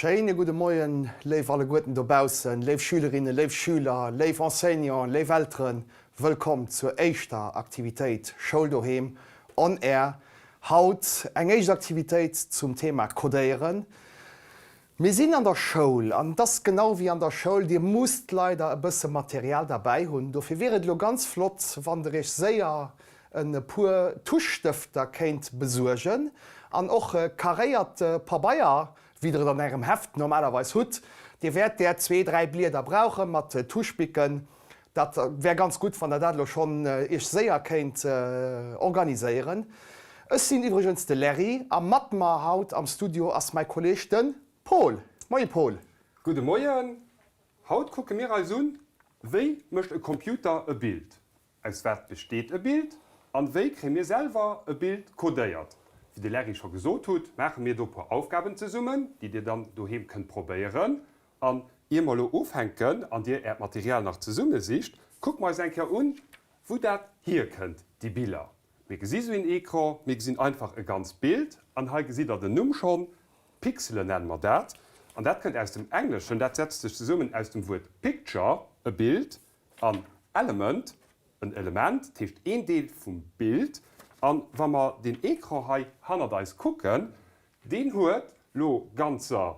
Schéine gudde Moien, léif alleguerten dobaussen, léif Schülerinnen, léif Schüler, léif Enseignanten, léif Elteren. Wëllkomm zur éischter Aktivitéit Schoul doheem on air. Haut eng éischt Aktivitéit zum Thema Codéieren. Mir sinn an der Schoul an et ass genau wéi an der Schoul, Dir musst leider e bësse Material derbäi hunn. Dofir wier et elo ganz flott, wann Der Iech séier e puer Tuschstëfter kéint besuergen an och karéiert Pabeier, wéi Der et an Ärem Heft normalerweis hutt. Dir wäert där zwee, dräi Blieder brauche mat Tuschbicken. Dat wär ganz gutt, wann Der dat elo schonn Iech séier kéint organiséieren. Ech sinn iwwregens de Larry a mat mer haut am Studio ass mäi Kolleeg de Paul. Moie Paul. Gudde Moien. Haut kucke mir eis un, wéi mécht e Computer e Bild? Aus wat besteet e Bild? An wéi kréie mir selwer e Bild codéiert? Wéi de Larry scho gesot hutt, maache mir do puer Aufgaben zesummen, déi dir dann doheem kënnt probéieren. An ier mer elo ufänken an dir äert Material nach zesummesicht, kucke mer eis eng Kéier un, wou dat hierkënnt, déi Biller. Mir gesi sou een Ecran, mir gesinn einfach e ganzt Bild an hei gesitt der den Numm schonn, Pixelen nenne mer dat. An dat kënnt aus dem Engleschen, dat setzt sech zesummen aus dem Wuert picture, e Bild, an element, en Element, dat heescht een Deel vum Bild. An wa mer deen Ecran hei hannert eis kucken, deen huet lo ganzer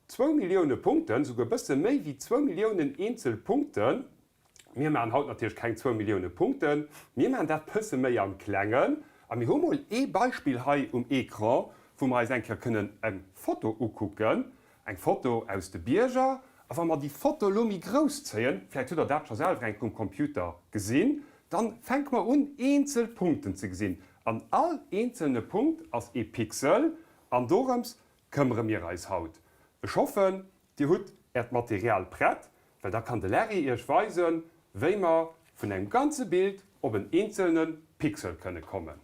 Zwou Millioune Punkten, souguer bësse méi wéi zwou Milliounen eenzel Punkten. Mir maachen haut natierlech keng zwou Millioune Punkten, mir maachen dat bësse méi am Klengen. A mir hu mol ee Beispill hei um Ecran, wou mer eis eng Kéier kënnen eng Foto ukucken, eng Foto aus de Bierger. A wa mer déi Foto elo méi grouss zéien, vläicht hutt Der dat scho selwer eng Kéier um Computer gesinn, dann fänke mer un eenzel Punkten ze gesinn. An all eenzelne Punkt ass ee Pixel. An dorëms Këmmere mir eis haut. Ech hoffen, dir hutt äert Material prett, well da kann de Larry iech weisen, wéi mer vun engem ganze Bild op en eenzelne Pixel kënne kommen.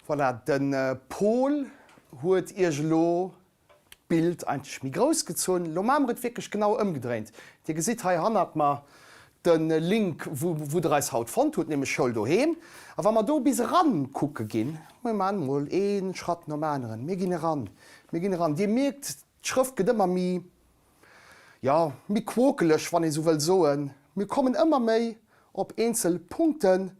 Voilà, de Paul huet iech elo d'Bild eigentlech méi grouss gezunn. Lo maache mer et wierklech genau ëmgedréint. Dir gesitt hei hannert mer de Link, wou Der eis haut fonnt hutt, nämlech Schoul doheem. A wa mer do bis eran kucke ginn, mir maachen emol ee Schratt nom aneren, mir ginn eran, mir ginn eran, Dir mierkt, d'Schrëft gëtt ëmmer méi, jo, méi quokeleg, wann ee sou wëll soen. Mir kommen ëmmer méi op eenzel Punkten.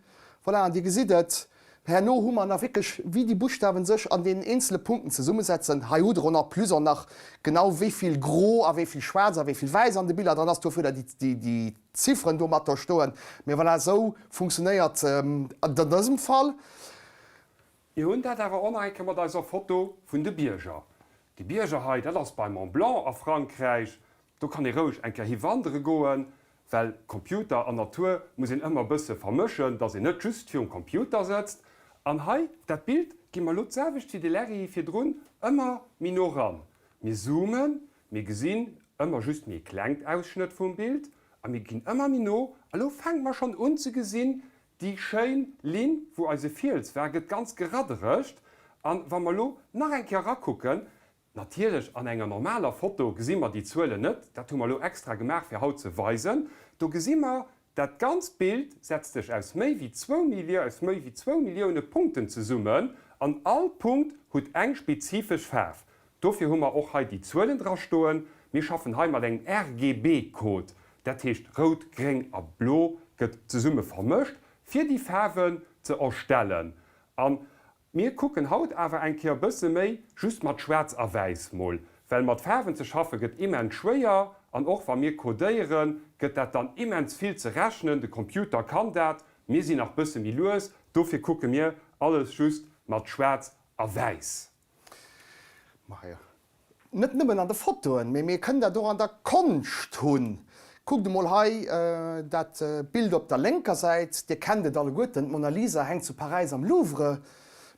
Voilà, an Dir gesitt et, herno hu mer nach wierklech, wéi déi Buschtawen sech an deenen eenzele Punkten zesummesetzen. Hei hutt Der och nach plus och nach genau, wéi vill gro a wéi vill schwaarz a wéi vill wäiss an de Biller dran ass. Dofir hutt Der déi Zifferen do mat do stoen. Mee voilà, esou funktionéiert et an dësem Fall. Mir hunn dat awer och nach eng Kéier mat eiser Foto vun de Bierger. Déi Bierger hei, dat ass bei Mont Blanc a Frankräich. Do kann ee roueg eng Kéier hi wandere goen, well Computer an Natur muss een ëmmer e bësse vermëschen, dass een net just virum Computer sëtzt. An hei, dat Bild gi mer elo d'selwecht wéi de Larry virdrun, ëmmer méi no ran. Mir zoomen, mir gesinn ëmmer just méi e klengt Ausschnëtt vum Bild a mir ginn ëmmer méi no. A lo fänke mer schonn un ze gesinn, déi schéin Linn wou eise Fiels war, gëtt ganz geradderecht. An wa mer elo nach eng Kéier rakucken, Natierlech, an enger normaler Foto gesi mer déi Zuelen net, dat hu mer elo extra gemaach fir haut ze weisen. Do gesi mer, dat ganzt Bild setzt sech aus méi wéi zwou Milliou aus méi wéi zwou Millioune Punkten zesummen an all Punkt hutt eng spezifesch Faarf. Dofir hu mer och hei déi Zuelen dra stoen. Mir schaffen hei mat engem RGB-Code, dat heescht rout, gréng a blo gëtt zesumme vermëscht fir déi Faarwen ze erstellen. An Mir kucken haut awer eng Kéier bësse méi just mat schwaarz a wäiss mol, well mat Faarwen ze schaffe gëtt immens schwéier an och wa mir codéieren, gëtt dat dann immens vill ze rechnen. De Computer kann dat, mir sinn nach bësse méi lues, dofir kucke mir alles just mat schwaarz a wäiss. Majo, Net nëmmen an de Fotoen, mee mir kënnen dat och an der Konscht hunn. Kuckt emol hei dat Bild op der lénker Säit, Dir kennt et alleguerten, d'Mona Lisa hänkt zu Paräis am Louvre.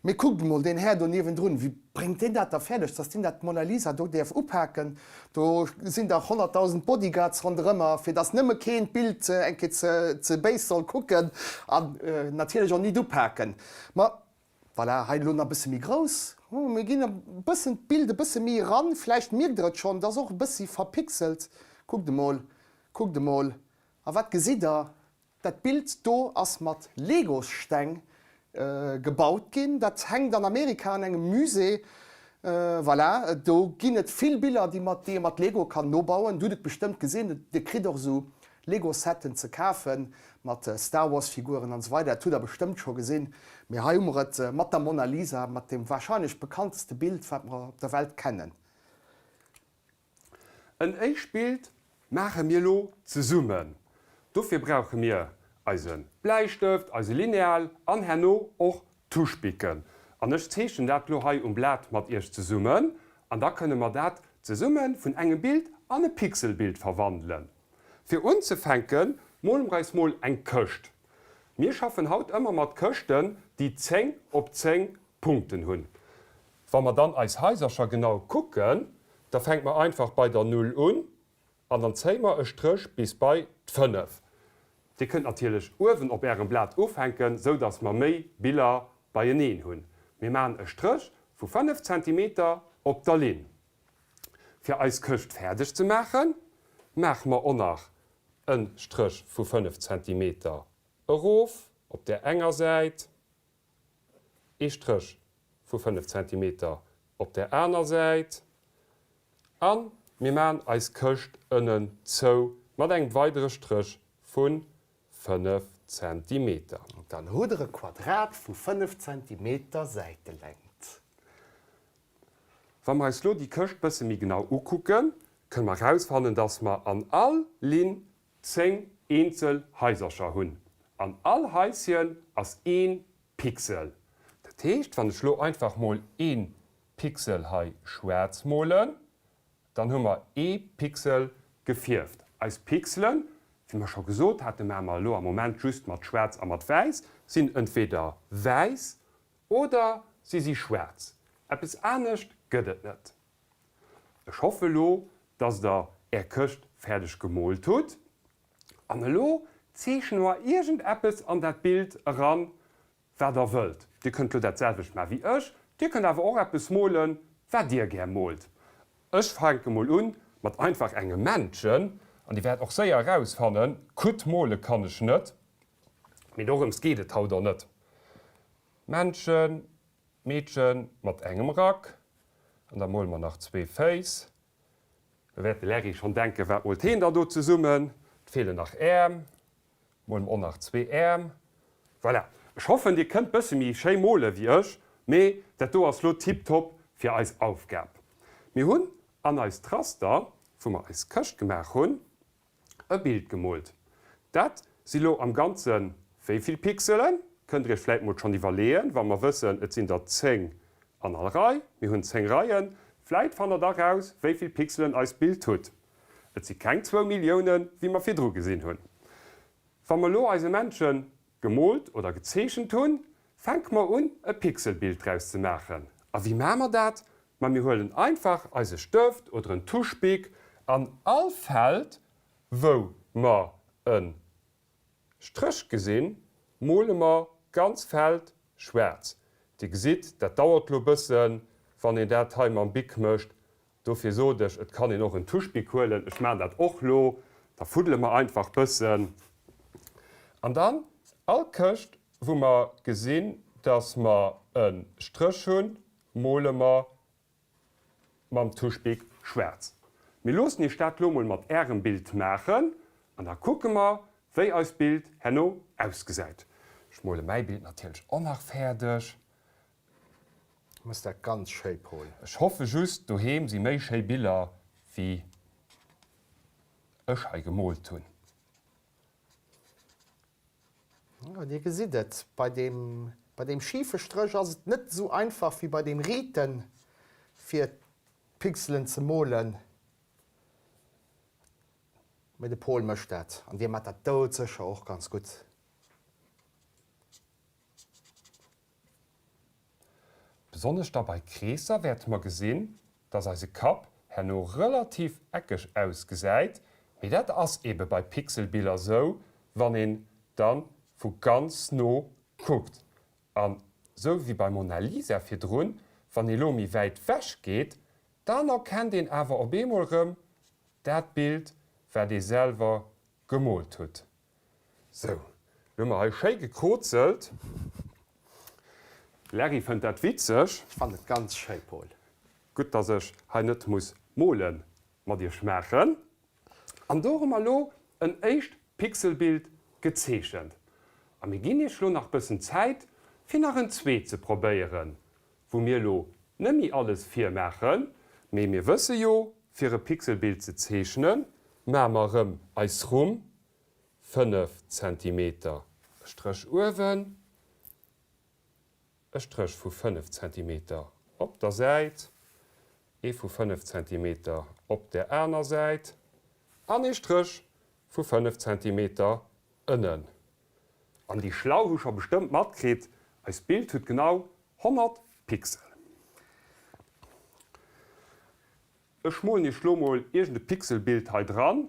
Mee kuckt emol deen Här do niewendrun, wéi bréngt deen dat da fäerdeg, dass deen dat d'Mona Lisa do däerf upaken? Do sinn dach 100.000 Bodyguards ronderëmmer, fir dass nëmme keen d'Bild eng Kéier ze béis soll kucken an natierlech och nit upaken. Ma Voilà, hei elo nach e bësse méi grouss. Mir ginn e bëssen d'Bild e bësse méi eran. Vläicht mierkt der et schonn, et ass och e bëssi verpixelt. Kuckt emol, kuckt emol. A wat gesitt der? Dat Bild do ass mat Legossteng gebaut ginn. Dat hänkt an Amerika an engem Musée. Voilà, do ginn et vill Biller, déi mat, déi ee mat Lego kann nobauen. Dir hutt et bestëmmt gesinn, Dir kritt och esou Lego-Setten ze kafen, mat Star Wars-Figuren an esou weider. Dat hutt Der bestëmmt scho gesinn. Mee hei hu mer et mat der Mona Lisa, mat dem warscheinlech bekannteste Bild, wat mer op der Welt kennen. En éischt Bild maache mir lo zesummen. Dofir brauche mir eise Bläistëft, eise Lineal an herno och Tuschbicken. An ech zeechnen dat lo hei um Blat mat iech zesummen an da kënne mer dat zesumme vun engem Bild an e Pixelbild verwandelen. Fir unzefänke mole mer eis mol eng Këscht. Mir schaffen haut ëmmer mat Këschten, déi 10 op 10 Punkten hunn. Wa mer dann eis Haisercher genau kucken, da fänke mer einfach bei der Null un an dann zéie mer e Stréch bis bei d'Fënnef. Dir kënnt natierlech uewen op Ärem Blat ufänken, sou dass mer méi Biller beieneen hunn. Mir maachen e Stréch vu 5 Zentimeter op der Linn. Fir eis Këscht fäerdeg ze maachen, maache mer och nach e Stréch vu 5 Zentimeter erof op där enger Säit. ee Stréch vu 5 Zentimeter op der aner Säit a mir maachen eis Këscht ënnen zou mat engem weidere Stréch vu 5 Zentimeter. Dann hutt der e Quadrat vu 5 Zentimeter Säitelängt. Wa mer eis lo déi Këscht bësse méi genau ukucken, kënne mer erausfannen, dass mer an all Linn 10 eenzel Haisercher hunn. An all Haischen ass ee Pixel. Dat heescht, wann ech lo einfach mol ee Pixel hei schwaarz molen, dann hu mer ee Pixel gefierft. Eis Pixelen, wéi mer scho gesot haten, maache mer elo am Moment just mat schwaarz a mat wäiss, sinn entweder wäiss oder si si schwaarz. Eppes anescht gëtt et net. Ech hoffe lo, dass der är Këscht fäerdeg gemoolt hutt. An elo zeechne mer iergend eppes an dat Bild eran, wat der wëllt. Dir kënnt lo dat selwecht maache wéi ech, dir kënnt awer och eppes molen, wat dir gär moolt. Ech fänke mol un mat einfach engem Männchen, an dir wäert och séier erausfannen, gutt mole kann ech net, mee dorëms geet et haut och net. Männchen, Meedchen mat engem Rack, an da mole mer nach zwee Féiss. Da wäert de Larry schonn denken, wat moolt heen da do zesummen? Et feelen nach Äerm. Mole mer och nach zwee Äerm. Voilà. Ech hoffen, dir kënnt bësse méi schéi mole wéi ech, mee dat do ass lo tiptop fir eis Aufgab. Mir hunn an eist Raster, wou mer eis Këscht gemaach hunn, e Bild gemoolt. Dat si lo am Ganze wéi vill Pixelen? Kënnt der iech vläit mol schonn iwwerleeën, wa mer wëssen, et sinn der 10 an all Rei, mir hunn 10 Reien, vläit fannt der da raus, wéi vill Pixelen eist Bild hutt. Et si keng zwou Milliounen, wéi mer virdru gesinn hunn. Wa mer lo eise Männche gemoolt oder gezeechent hunn, fänke mer un e Pixelbild draus ze maachen. A wéi maache mer dat? Ma mir huelen einfach eise Stëft oder en Tuschbic an all Feld wou mer e Stréch gesinn, mole mer d'ganz Feld schwaarz. Dir gesitt, dat dauert lo bëssen, wann een dat hei mam Bic mécht. Dofir sot ech, et kann een och en Tuschbic huelen. Ech maachen dat och lo. Da fuddele mer einfach bëssen. An dann all Këscht, wou mer gesinn, dass mer e Stréch hunn, mole mer mam Tuschbic schwaarz. Mir loossen iech dat lo mol mat ärem Bild maachen an da kucke mer, wéi eist Bild herno ausgesäit. Ech mole mäi Bild natierlech och nach fäerdeg. Du mëss dat ganz schéi, Paul. Ech hoffe just, doheem si méi schéi Biller wéi ech hei gemoolt hunn. Jo, dir gesitt et, bei deem, bei deem schife Stréch ass et net esou einfach wéi bei deem riiten, fir d'Pixelen ze molen. Mee de Paul mécht dat an dir maacht dat doudsécher och ganz gutt. Besonnesch da bei Kreesser wäerte mer gesinn, dass eise Kapp herno relativ eckeg ausgesäit, mee dat ass ebe bei Pixelbiller sou, wann een dann vu ganz no kuckt. An sou wéi bei Mona Lisa virdrun, wann ee lo méi wäit wech geet, dann erkennt een awer op eemol rëm dat Bild wat ee selwer gemoolt hutt. Sou, lo hu mer hei schéi gekrozelt. Larry fënnt dat witzeg. Ech fannen et ganz schéi, Paul. Gutt, dass ech hei net muss mole mat iech maachen. An do hu mer lo en éischt Pixelbild gezeechent. A mir ginn iech lo nach bëssen Zäit fir nach en zweet ze probéieren, wou mir lo nemmi alles virmaachen, mee mir wësse jo, fir e Pixelbild ze zeechnen, maache mer erëm eis Rumm 5 Zentimeter e Stréch uewen, e Stréch vu 5 Zentimeter op der Säit, ee vu 5 Zentimeter op der aner Säit an ee Stréch vu 5 Zentimeter ënnen. An déi Schlau hu scho bestëmmt matkritt, eist Bild huet genau 100 Pixel. Ech molen iech lo mol iergend e Pixelbild hei dran.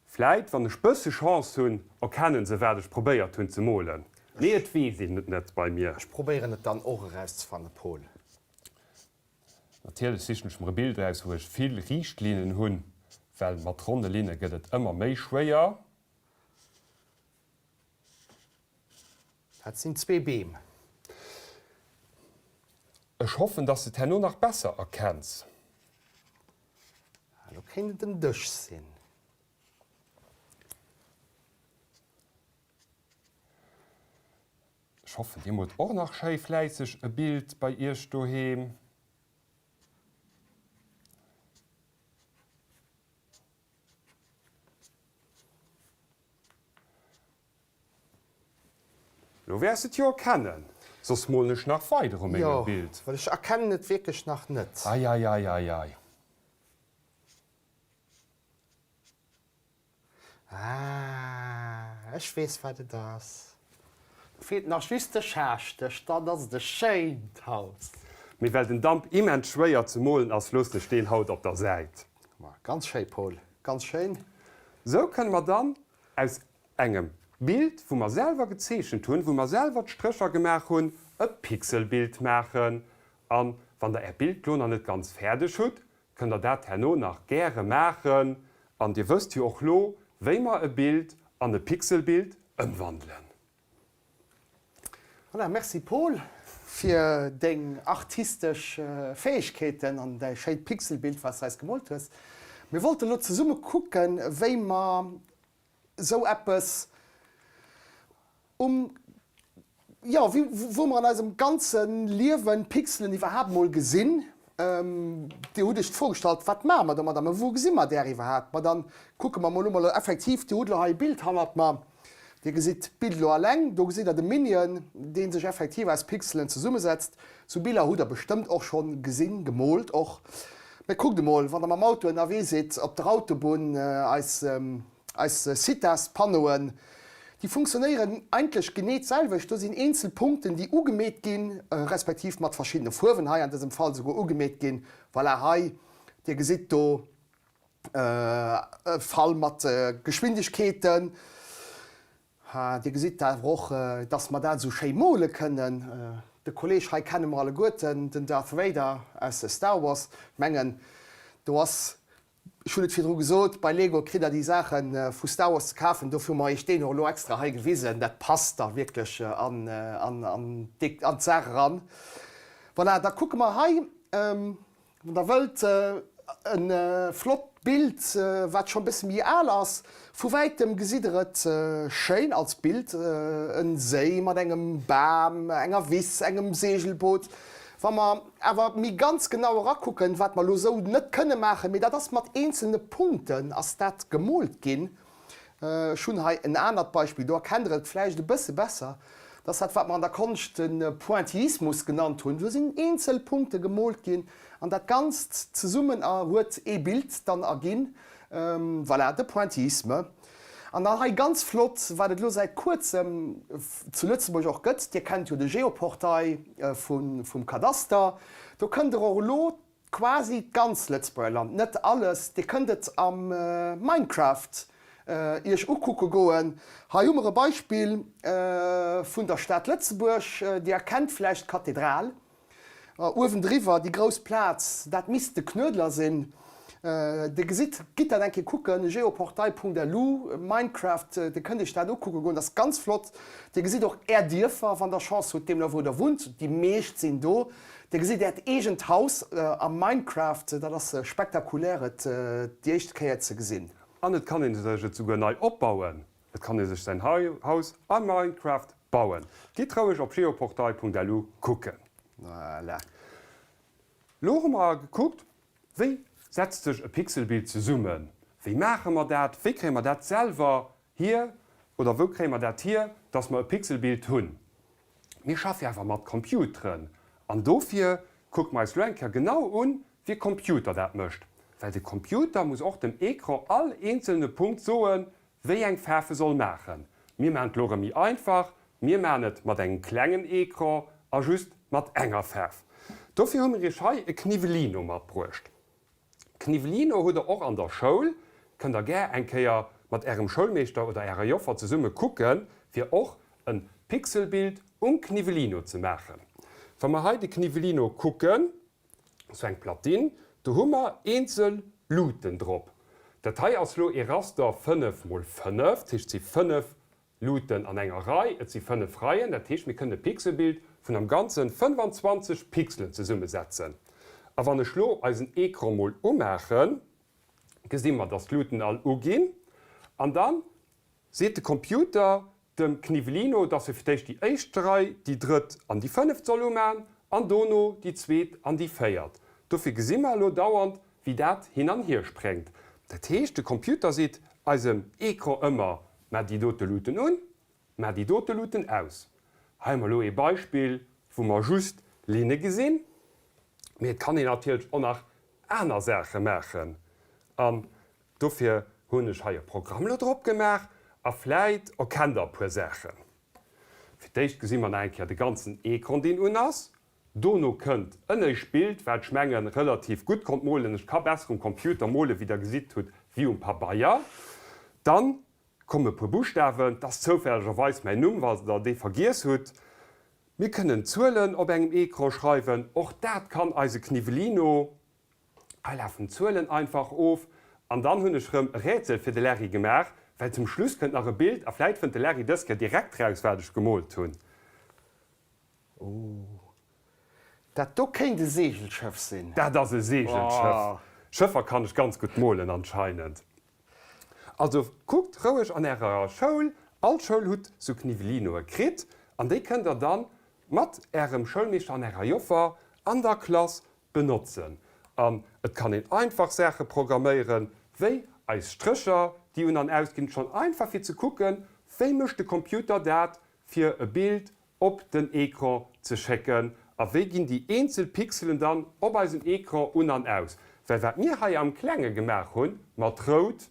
Vläit, wann ech bësse Chance hunn, erkennen se wat ech probéiert hunn ze molen. Mee et weess een et net bei mir. Ech probéieren et dann och erauszefannen, Paul. Natierlech sichen ech mer e Bild eraus wou ech vill riicht Linnen hunn, well mat ronne Linne gëtt et ëmmer méi schwéier. Dat sinn zwee Beem. Ech hoffen dass de et herno nach besser erkenns. Elo kéint et en Dësch sinn. Ech hoffen dir moolt och nach schéi fläisseg e Bild bei iech doheem. Lo wäers et jo erkennen, soss molen ech nach weider u mengem Bild. Jo, well ech erkennen et wierklech nach net. Eieieiei. Ah, ech weess wat et ass. Do feelt nach just de Schaaschtech, dann ass et e schéint Haus. Mee well den Damp immens schwéier ze molen ass, loossen ech deen haut op der Säit. Ma ganz schéi, Paul, ganz schéin. Sou kënne mer dann aus engem Bild, wou mer selwer gezeechent hunn, wou mer selwer d'Strécher gemaach hunn, e Pixelbild maachen. An wann der är Bild lo nach net ganz fäerdeg hutt, kënnt der dat herno nach gäre maachen. An dir wësst jo och lo, wéi mer e Bild an e Pixelbild ëmwandelen. Voilà, merci Paul fir deng artistesch Fähegkeeten an däi schéint Pixelbild wat s de eis gemoolt hues. Mir wollten elo zesumme kucken wéi mer esou eppes um, jo, wou mer an eisem ganze Liewen Pixelen iwwerhaapt mol gesinn. Dir hutt Iech d'Fro gestallt, Wat maache mer domadder? Mä wou gesi mer där iwwerhaapt? Ma dann kucke mer mol emol effektiv, Dir hutt elo hei e Bild hannert mer. Dir gesitt d'Bild elo alleng. Do gesitt Der de Minion, dee sech effektiv aus Pixelen zesummesetzt. Sou Biller hutt Der bestëmmt och schonn gesinn, gemoolt och. Mä kuckt emol, wann Der mam Auto ënnerwee sidd op der Autobunn, eis Eis Citas-Panneauen, déi funktionéieren eigentlech genee d'selwecht. Do sinn eenzel Punkten, déi ugemeet ginn, respektiv mat verschiddene Fuerwen hei an dësem Fall souguer ugemeet ginn. Voilà, hei, Dir gesitt do e Fall mat Geschwindegkeeten. Dir gesitt awer och, dass mer dat esou schéi mole kënnen. De Kolleg hei kenne mer alleguerten, den Darth Vader aus Star Wars. Ech mengen, do ass Ech hunn et virdru gesot, bei Lego kritt der déi Saache vu Star Wars ze kafen, dofir hu mer iech deen och elo extra hei gewisen. Dat passt da wierklech an d'Saach eran. Voilà, da kucke mer hei, wann der wëllt, e flott Bild, wat scho e bësse méi al ass. Vu wäitem gesitt der et schéin als Bild, en Séi mat engem Bam, enger Wiss, engem Seegelboot. Wa mer awer méi ganz genau erakucken, wat mer elo esou net kënne maachen, mee dat ass mat eenzelne Punkten ass dat gemoolt ginn. Ech hunn hei en anert Beispill, do erkennt Der et vläicht e bësse besser. Dat ass dat, wat mer an der Konscht de Pointillismus genannt hunn. Do sinn eenzel Punkte gemoolt ginn an dat Ganzt zesummen huet ee Bild dann erginn. Voilà, de Pointillisme. An dann hei ganz flott, wat et elo säit kuerzem zu Lëtzebuerg och gëtt, Dir kennt jo de Geoportail vum Kadaster, do kënnt Der och elo quasi d'ganz Lëtzebuerger Land, net alles, Dir kënnt et am Minecraft Iech ukucke goen. Hei hu mer e Beispill vun der Stad Lëtzebuerg, Dir erkennt vläicht d'Kathedral. Uewendriwwer, déi grouss Plaz, dat misst de Knuedler sinn. Dir gesitt, gitt dat eng Kéier kucken, geoportail.lu, Minecraft, Dir kënnt Iech dat ukucke goen, dat ass ganz flott. Dir gesitt och Är Dierfer, wann Der Chance hutt, deemno wou Der wunnt, déi meescht sinn do. Dir gesitt Äert eegent Haus am Minecraft, dat ass spektakulär et déi éischte Kéier ze gesinn. An et kann ee sech et souguer nei opbauen. Et kann ee sech säin Haus a Minecraft bauen. Gitt roueg op geoportail.lu kucken. Voilà. Lo hu mer gekuckt, Wéi setzt sech e Pixelbild zesummen? Wéi maache mer dat? Wéi kréie mer dat selwer hier oder wou kréie mer dat hier, dass mer e Pixelbild hunn? Mir schaffe jo awer mat Computeren an dofir kucke mer eis lo eng Kéier genau un, wéi e Computer dat mécht. Well de Computer muss och dem Ecran all eenzelne Punkt soen, wéi eng Faarf e soll maachen. Mir maachen et lo erëm méi einfach, mir maachen et mat engem klengen Ecran a just mat enger Faarf. Dofir hu mir iech hei e Kniwwelino matbruecht. Kniwwelino hutt der och an der Schoul, kënnt der gär eng Kéier mat ärem Schoulmeeschter oder ärer Joffer zesumme kucken, fir och e Pixelbild um Kniwwelino ze maachen. Wa mer hei de Kniwwelino kucken, Sou eng Platine, do hu mer eenzel Luuten drop. Dat hei ass lo ee Raster 5 mol 5, dat heescht et si 5 Luuten an enger Rei, et si 5 Reien, dat heescht mir kënnen e Pixelbild vun am Ganzen 25 Pixelen zesummesetzen. A wann ech lo eisen Ecran mol umaachen, gesi mer, dass d'Luuten all uginn an dann seet de Computer dem Kniwwelino, dass e fir d'éischt déi éischt Rei, déi drëtt an déi fënneft soll uman an dono déi zweet an déi véiert. Dofir gesi mer elo dauernd, wéi dat hin an hier spréngt. Dat heescht, de Computer seet eisem Ecran ëmmer, Maach déi dote Luuten un, maach déi dote Luuten aus. Hei hu mer elo ee Beispill, wou mer just Linne gesinn, mee et kann een natierlech och nach aner Saache maachen. An Dofir hunn ech hei e Programm lo drop gemaach a vläit erkennt der e puer Saachen. Fir d'éischt gesi mer nach eng Kéier de ganzen Ecran deen un ass. Dono kënnt en éischt Bild, wat ech mengen relativ gutt konnt molen. Ech ka besser um Computer mole wéi der gesitt hutt wéi um Pabeier. Dann kommen e puer Buschtawen, 't ass zoufällegerweis mäin Numm, wa der dee vergiess hutt. Mir kënnen Zuelen op engem Ecran schreiwen, och dat kann eise Kniwwelino. Hei lafen d'Zuelen einfach of an dann hunn ech rëm e Rätsel fir de Larry gemaach, well zum Schluss kënnt nach e Bild a vläit fënnt de Larry dës Kéier direkt raus wat ech gemoolt hunn. Oh, dat do kéint e Seegelschëff sinn. Dat ass e Seegelschëff. Schëffer kann ech ganz gutt molen anscheinend. Also kuckt roueg an ärer Schoul, all Schoul hutt sou Kniwwelinoe kritt an déi kënnt der dann mat ärem Schoulmeeschter an ärer Joffer an der Klass benotzen. An et kann een einfach Saache programméieren, wéi eis Strécher, déi un an aus ginn, schonn einfach fir ze kucken, wéi mécht de Computer dat, fir e Bild op den Ecran ze schécken a wéi ginn déi eenzel Pixelen dann op eisem Ecran un an aus. Well wat mir hei am Klenge gemaach hunn, mat rout,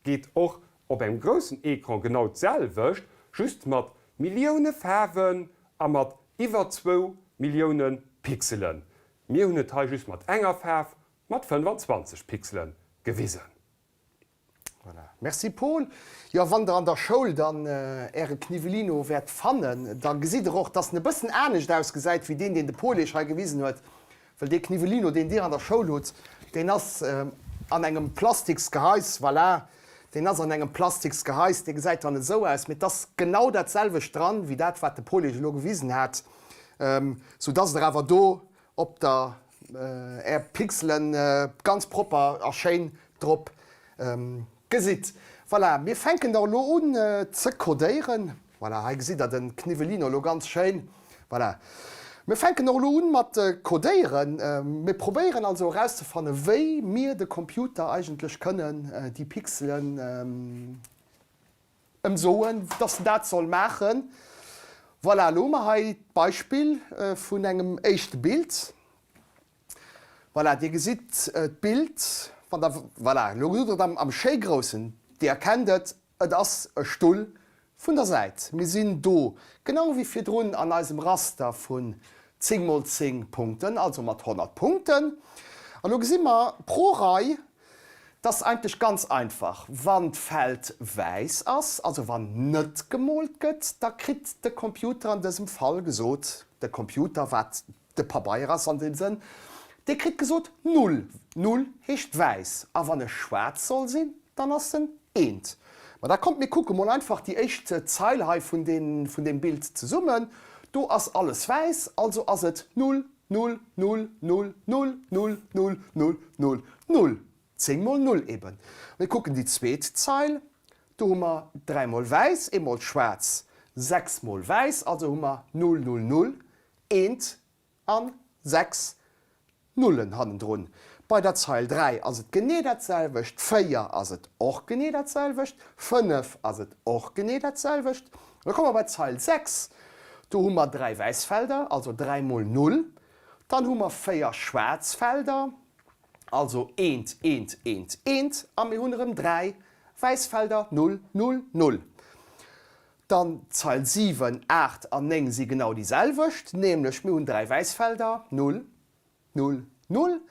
geet och op engem groussen Ecran genau d'selwecht, just mat Millioune Faarwen a mat iwwer zwou Millioune Pixelen. Mir hunn et hei just mat enger Faarf, mat 25 Pixelen gewisen. Voilà. Merci Paul. Jo, wann der an der Schoul dann äre Kniwwelino wäert fannen, da gesitt der och, dass en e bëssen anescht ausgesäit wéi deen, deen de Paul iech hei gewisen huet. Well dee Kniwwelino, deen dir an der Schoul hutt, deen ass an engem plastiks Gehais, voilà, deen ass an engem plastiks Gehais, dee gesäit dann esou aus, mee et ass genau dat selwecht dran, wéi dat, wat de Paul iech elo gewisen hat, sou dass der awer do op der är Pixelen ganz propper a schéin drop Gesitt, voilà, mir fänken da elo un ze codéieren. Voilà, hei gesitt der den Kniwwelino elo ganz schéin. Voilà, mir fänken och elo un mat codéieren. Mir probéieren also erauszefannen, wéi mir de Computer eigentlech kënnen déi Pixelen em soen, dass en dat soll maachen. Voilà, elo hu mer hei d'Beispill vun engem éischte Bild. Voilà, Dir gesitt d'Bild, wann Der, voilà, elo gesitt Der et am schéi groussen, Dir erkennt et, et ass e Stull vun der Säit. Mir sinn do, genau wéi virdrun an eisem Raster vun 10 mol 10 Punkten, also mat 100 Punkten. An elo gesi mer pro Rei, 't ass eigentlech ganz einfach, wann d'Feld wäiss ass, also wann net gemoolt gëtt, da kritt de Computer an dësem Fall gesot, de Computer, wat De Pabeier ass an deem Sënn. Dir kritt gesot Null. Null heescht wäiss. A wann e schwaarz soll sinn, dann ass en eent. Ma da kommt mir kucke mol einfach déi éischt Zeil hei vun deem Bild zesummen. Do ass alles wäiss, also ass et Null, Null, Null, Null, Null, Null, Null, Null, Null, Null. 10 mol Null eben. Mir kucken déi zweet Zeil. Do hu mer dräimol wäiss, eemol schwaarz, sechsmol wäiss, also hu mer Null, Null, Null, eent an 6 Nullen hannendrun. Bei der Zeil 3 ass et genee dat selwecht, 4 ass et och genee dat selwecht, 5 ass et och genee dat selwecht. Da komme mer bei d'Zeil 6, do hu mer 3 wäiss Felder, also 3 mol 0. Dann hu mer 4 schwaarz Felder, also eent, eent, eent, eent. A mir hunn erëm 3 wäiss Felder, 0, 0, 0. Dann d'Zeil 7, 8 an 9 si genau déi selwecht, nämlech mir hunn 3 wäiss Felder, 0, 0, 0,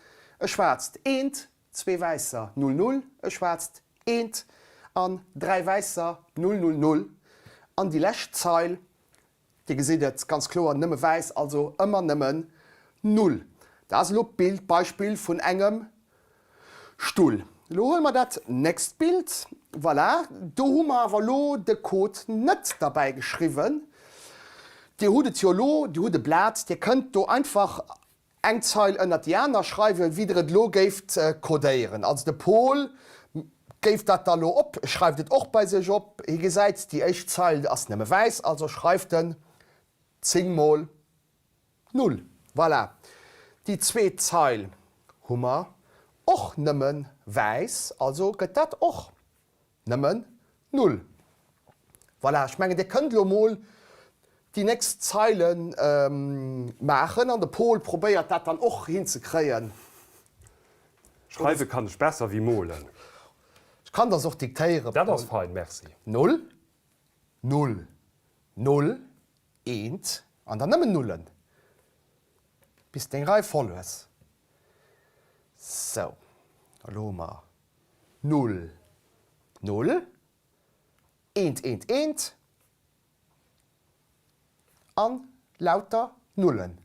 e schwaarzt, eent, zwee wäisser, 0, 0, e schwaarzt, eent an 3 wäisser, 0, 0, 0. An déi lescht Zeil, Dir gesitt et ganz kloer, nëmme wäiss, also ëmmer nëmmen 0. Dat ass elo d'Bildbeispill vun engem Stull. Elo huele mer dat nächst Bild. Voilà, do hu mer awer elo de Code net derbäi geschriwwen. Dir hutt et jo elo, Dir hutt e Blat, Dir kënnt do einfach eng Zeil ënnert déi aner schreiwen, wéi Der et elo géift codéieren. Also de Paul géif dat da elo op, schreift et och bei sech op. Hie gesäit, déi éischt Zeil ass nëmme wäiss, also schreift en 10 mol Null. Voilà. Déi zweet Zeil hu mer och nëmme wäiss, also gëtt dat och nëmmen Null. Voilà, ech mengen, Dir kënnt elo mol déi nächst Zeile maachen an de Paul probéiert dat dann och hinzekréien. Schreiwe kann ech besser wéi molen. Ech kann der se och diktéieren, Paul. Dat ass fein, merci. Null, Null, Null, eent an dann nëmmen Nullen, bis deng Rei voll hues. Sou, elo hu mer Null, Null, eent, eent, eent an lauter Nullen.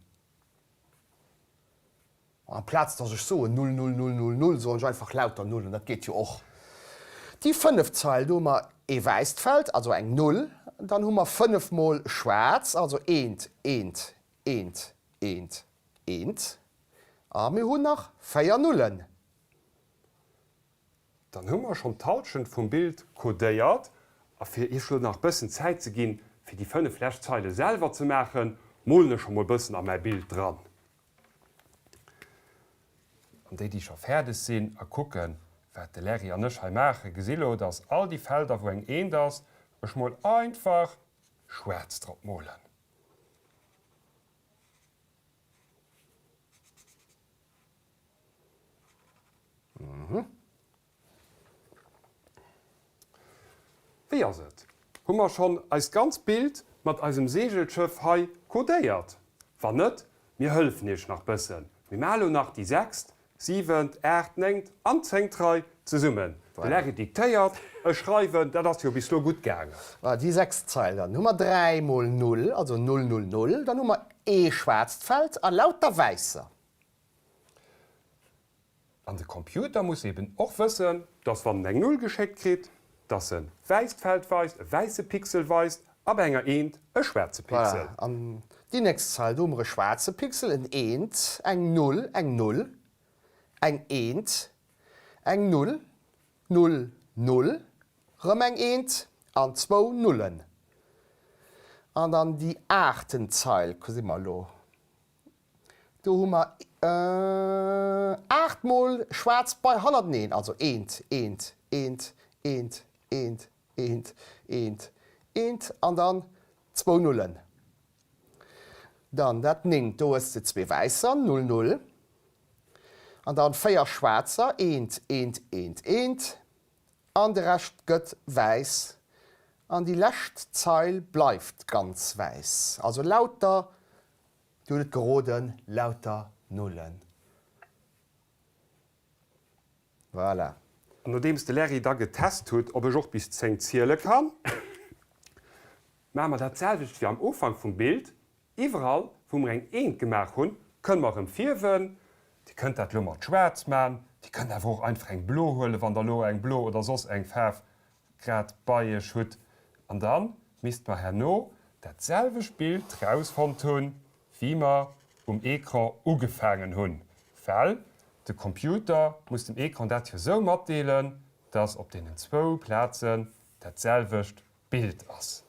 Amplaz dass ech soen Null, Null, Null, Null, Null, soen ech einfach lauter Nullen, dat geet jo och. Déi fënneft Zeil, do hu mer ee wäisst Feld, also eng Null, dann hu mer fënnefmol schwaarz, also eent, eent, eent, eent, eent, a mir hunn nach 4 Nullen. Dann hu mer schonn d'Halschent vum Bild kodéiert. A fir iech lo nach bëssen Zäit ze ginn, fir déi 5 lescht Zeile selwer ze maachen, molen ech scho mol bëssen a mäi Bild dran. An déi, déi scho fäerdeg sinn a kucken, wat de Larry an ech hei maachen, gesi lo, dass all déi Felder, wou eng Eent ass, ech mol einfach schwaarz drop molen. Wéi ass et? Hu mer schonn eist ganz Bild mat eisem Seegelschëff hei kodéiert? Wann net, mir hëllefen iech nach bëssen. Mir maache lo nach déi sechst, siwent, aacht, néngt an zéngt Rei zesummen. De Larry diktéiert, ech schreiwen, dat ass jo bis lo gutt gaangen. Voilà, déi sechst Zeil. Dann hu mer 3 mol 0, also 0, 0, 0. Dann hu mer ee schwaarzt Feld a lauter wäisser. An de Computer muss eben och wëssen, dass wann en eng Null geschéckt kritt, dass en wäisst Feld weist, e wäisse Pixel weist, a bei enger Eent e schwaarze Pixel. Voilà, an déi nächst Zeil, do hu mer e schwaarze Pixel, en Eent, eng Null, eng Null, eng Eent, eng Null, Null, Null, rëm eng Eent an zwou Nullen. An dann déi aachten Zeil, si mer elo. Do hu mer 8 mol schwaarz bei hannerteneen, also eent, eent, eent, eent, eent, eent, eent, eent an dann zwou Nullen. Dann dat néngt, do hues de zwee wäisser, null, null, an dann 4 schwaarzer, eent, eent, eent, eent, an de Rescht gëtt wäiss an déi lescht Zeil bleift ganz wäiss, also lauter Dir hutt et geroden, lauter Nullen. Voilà. An nodeems de Larry da getest hutt, ob ech och bis 10 ziele kann, maache mer dat selwecht wéi am Ufank vum Bild. Iwwerall wou mer eng Eent gemaach hunn, kënne mer erëm fierwen. Dir kënnt dat elo mat schwaarz man, Dir kënnt awer och einfach eng blo huelen, wann der elo eng blo oder soss eng Faarf grad bei iech hutt. An dann misst mer herno dat selwecht Bild rausfonnt hunn, wéi mer um Ecran ugefaangen hunn, well de Computer muss dem Ecran dat jo sou matdeelen, dass op deenen zwou Plazen dat selwecht Bild ass.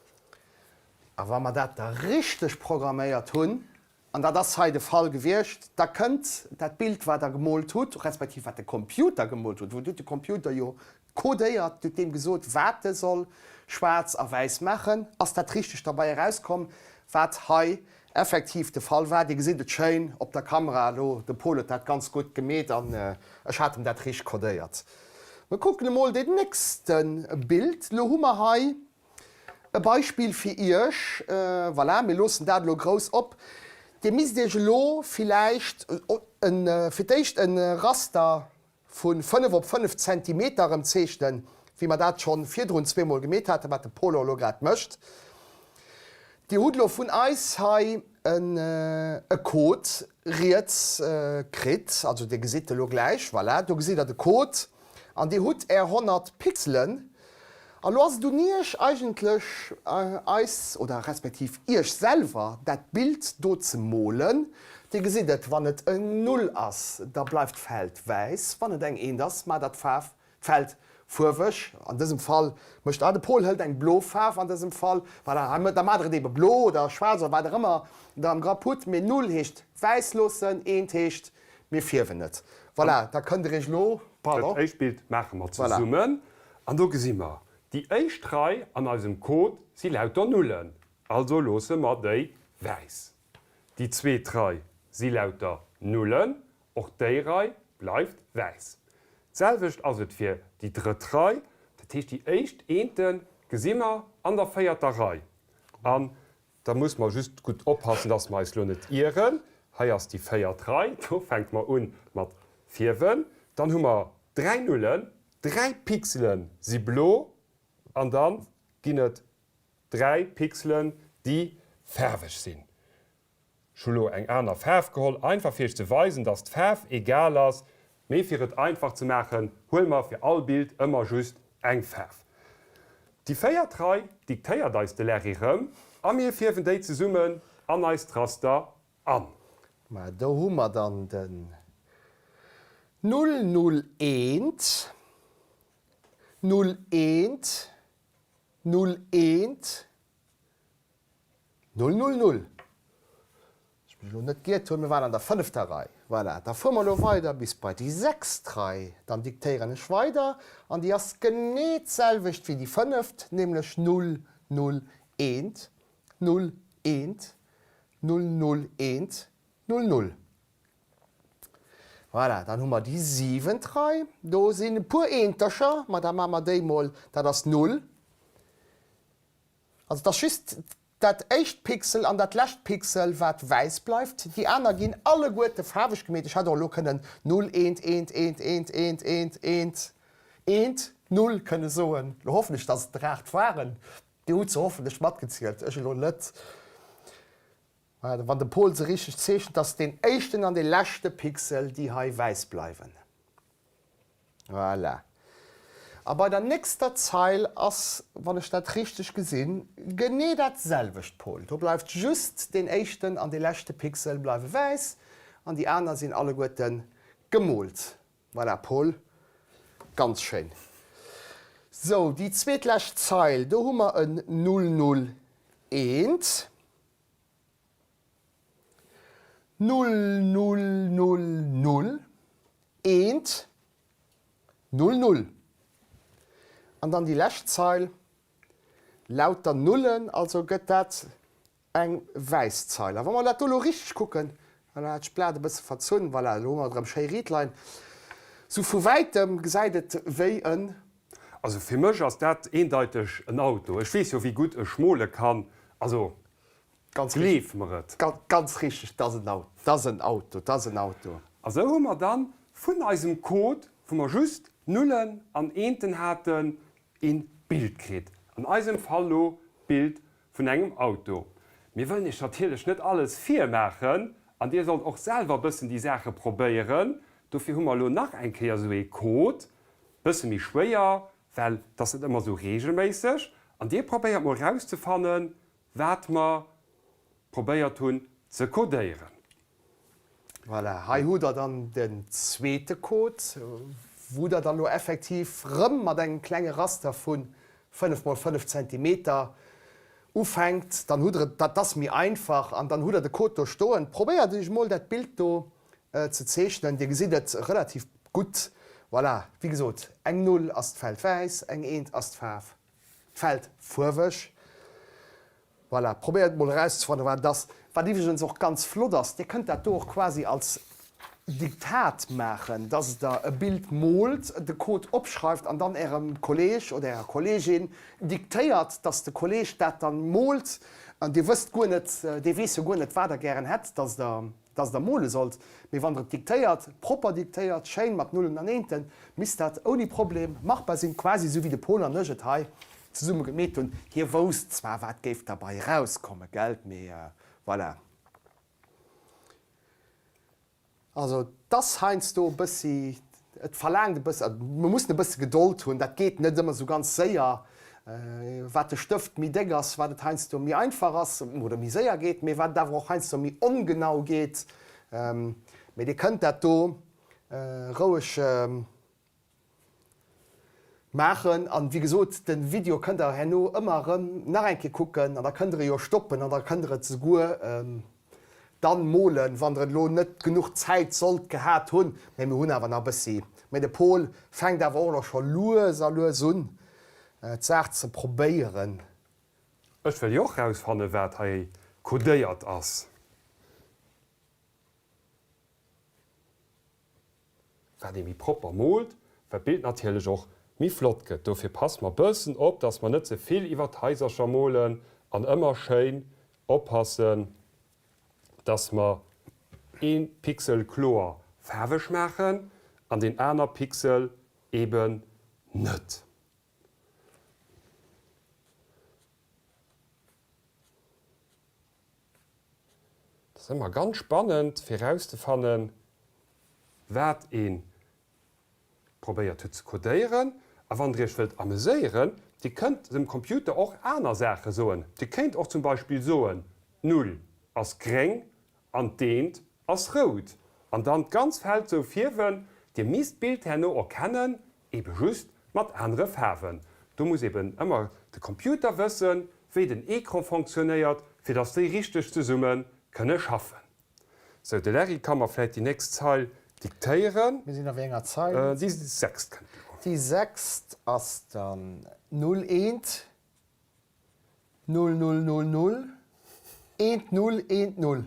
A wa mer dat da richteg programméiert hunn, an dat ass hei de Fall gewiescht, da kënnt dat Bild, wat Der gemoolt hutt, respektiv wat de Computer gemoolt huet, wou huet de Computer jo codéiert, huet deem gesot, wat e soll schwaarz a wäiss maachen, ass dat richteg derbei erauskomm, wat hei effektiv de Fall war. Dir gesitt et schéin op der Kamera elo, de Paul huet dat ganz gutt gemeet an ech hat em dat richteg codéiert. Mir kucken emol dat nächste Bild. Elo hu mer hei e Beispill fir Iech. Voilà, mir loossen dat elo grouss op. Dir misst Iech elo villäicht fir d'éischt e Raster vu 5 op 5 Zentimeter erëm zeechnen, wéi mer dat schonn virdrun zweemol gemeet haten, wat de Paul och elo grad mécht. Dir hutt elo vun eis hei e Code riets kritt, also Dir gesitt elo gläich, voilà, do gesitt Der de Code an Dir hutt Är 100 Pixelen. A lo ass et un Iech eigentlech, eis oder respektiv Iech selwer dat Bild do ze molen. Dir gesitt et, wann et eng Null ass, da bleift d'Feld wäiss, wann et eng Eent ass, maacht Der d'Faarf D'Feld fuerweg, an dësem Fall mécht, ah de Paul hëlt eng blo Faarf an dësem Fall, voilà, hei da maacht der et ebe blo oder schwaarz oder wat och ëmmer der am Grapp hutt, mee Null heescht wäiss loossen, Eent heescht mir fierwen et. Voilà, da kënnt der iech elo, pardon. Dat éischt Bild maache mer zesummen an do gesi mer, déi éischt Rei an eisem Code si lauter Nullen, also loosse mer déi wäiss. Déi zweet Rei si lauter Nullen, Och déi Rei bleift wäiss. D'selwecht ass et fir déi drëtt Rei, dat heescht déi éischt Eente gesi mer an der véierter Rei. An da muss mer just gutt oppassen, dass mer eis lo net ieren. Hei ass déi véiert Rei, do fänke mer un mat fierwen. Dann hu mer 3 Nullen, 3 Pixele si blo an da ginn et 3 Pixelen, déi faarweg sinn. Ech hu lo eng aner Faarf geholl, einfach fir iech ze weisen, dass d'Faarf egal ass, mee fir et einfach ze maachen, huele mer fir all Bild ëmmer just eng Faarf. Déi véiert Rei diktéiert eis de Larry rëm a mir fierwen déi zesummen an eist Raster an. Mä do hu mer dann den 0 0 eent 0 eent 0 eent. Null, null, null. Ech mech elo net giert hunn, mir waren an der fënnefter Rei. Voilà, da fuere mer elo weider bis bei déi sechst Rei. Dann diktéieren ech weider an déi ass genee d'selwecht wéi déi fënneft, nämlech null, null, eent, null, eent, null, null, eent, null, null. Voilà, dann hu mer déi siwent Rei. Do sinn e puer Eentercher, ma da maache mer déi mol, dat ass null. Also et ass just dat éischt Pixel an dat lescht Pixel wat wäiss bleift, déi aner ginn alleguerte faarweg gemeet. Ech hätt och elo kënnen 0 1 1 1 1 1 1 1 1 0 kënne soen. Elo hoffen ech dass et der 8 waren. Dir hutt se hoffentlech matgezielt, ech elo net. Wann de Pol se richteg zeechent, dass deen éischten an dee leschte Pixel déi hei wäiss bleiwen. Voilà. A bei der nächster Zeil ass, wann ech dat richteg gesinn, genee dat selwecht, Paul. Do bleift just deen éischten an dee leschte Pixel bleiwe wäiss an déi aner sinn alleguerte gemoolt. Voilà, Paul, ganz schéin. Sou, déi zweetlescht Zeil, do hu mer en 0, 0, eent. 0 0 0 0 eent 0 0 an dann déi lescht Zeil lauter Nullen, also gëtt dat eng wäiss Zeil. A wa mer dat do elo richteg kucken, voilà, hat ech d'Blat e bësse verzunn, voilà, elo hu mer et erëm schéi riit leien, sou vu wäitem gesäit et wéi en. Also fir mech ass dat eendeiteg en Auto. Ech weess jo wéi gutt ech mole kann, also Ganz Gleef mer et. Ganz richteg, 't ass en Auto, 't ass en Auto, 't ass en Auto. A sou hu mer dann vun eisem Code, wou mer just Nullen an Eenten haten, een Bild kritt. An eisem Fall lo d'Bild vun engem Auto. Mir wëllen iech natierlech net alles virmaachen. An dir sollt och selwer bëssen déi Saache probéieren. Dofir hu mer elo nach eng Kéier esou ee Code, bësse méi schwéier, well et ass net ëmmer esou regelméisseg. An dir probéiert mol rauszefannen, wat mer probéiert hunn ze codéieren. Voilà, hei hutt der dann den zweete Code, wou der dann elo effektiv rëm mat engem klenge Raster vu 5 mol 5 Zentimeter ufänkt. Dann hutt der et, dat ass méi einfach, an dann hutt der de Code do stoen. Probéiert iech mol dat Bild do ze zeechnen, Dir gesitt et relativ gutt. Voilà, wéi gesot, eng Null ass d'Feld wäiss, eng Eent ass d'Faarf D'Feld fuerweg. Voilà, probéiert mol erauszefannen, wat et ass. Wat iwwregens och ganz flott ass, Dir kënnt dat do och quasi als Diktat maachen, dass Der e Bild moolt, de Code opschreift an dann Ärem Kolleg oder Ärer Kollegin diktéiert, dass de Kolleg dat dann moolt. An Dir wësst guer net, dee weess jo guer net, wat Der gären hätt, dass Der dass der mole sollt, mee wann der et diktéiert, propper diktéiert, schéin mat Nullen an Eenten, misst dat ouni Problem machbar sinn, quasi esou wéi de Paul an ech et hei zesumme gemeet hunn. Hie wousst zwar wat géif derbei erauskommen, gelt, mee voilà. Also 't ass heiansdo e bëssi, et verlaangt e bëssi, also mir mussen e bësse Gedold hunn, dat geet net ëmmer esou ganz séier. Wat de Stëft méi déck ass, wat et heiansdo méi einfach ass oder méi séier geet, mee wat et awer och heiansdo méi ongenau geet. Mee Dir kënnt dat do roueg maachen. An wéi gesot, de Video kënnt Der herno ëmmer erëm nach eng Kéier kucken an da kënnt Der e jo stoppen an da kënnt Der et souguer dann molen, wann der et elo net genuch Zäit sollt gehat hunn. Mee mir hunn awer nach e bëssi. Mee de Paul fänkt awer och elo scho lues a lues un, d'Saach ze probéieren. Ech wëll jo och rausfannen, wat hei kodéiert ass. Wat ee méi propper moolt, wat d'Bild natierlech och méi flott gëtt. Dofir passe mer bëssen op, dass mer net ze vill iwwer d'Haisercher molen an ëmmer schéin oppassen, dass mer ee Pixel kloer faarweg maachen an deen aner Pixel eben net. Et ass ëmmer ganz spannend fir rauszefannen, wat ee probéiert huet ze kodéieren. A wann der iech wëllt ameséieren, dir kënnt dem Computer och aner Saache soen. Dir kéint och zum Beispill soen, d'Null ass gréng an d'Eent ass rout. An dann d'ganz Feld sou fierwen. Dir misst d'Bild herno erkennen, Ebe just mat anere Faarwen. Do muss eben ëmmer de Computer wëssen, wéi den Ecran fonctionnéiert, fir dass déi richteg zesumme kënne schaffen. Sou, de Larry ka mer vläit déi nächst Zeil diktéieren. Mir sinn a wéi enger Zeil? Déi sechst kënnt elo. Déi sechst ass dann 0 eent 0 0 0 0 eent 0 eent 0.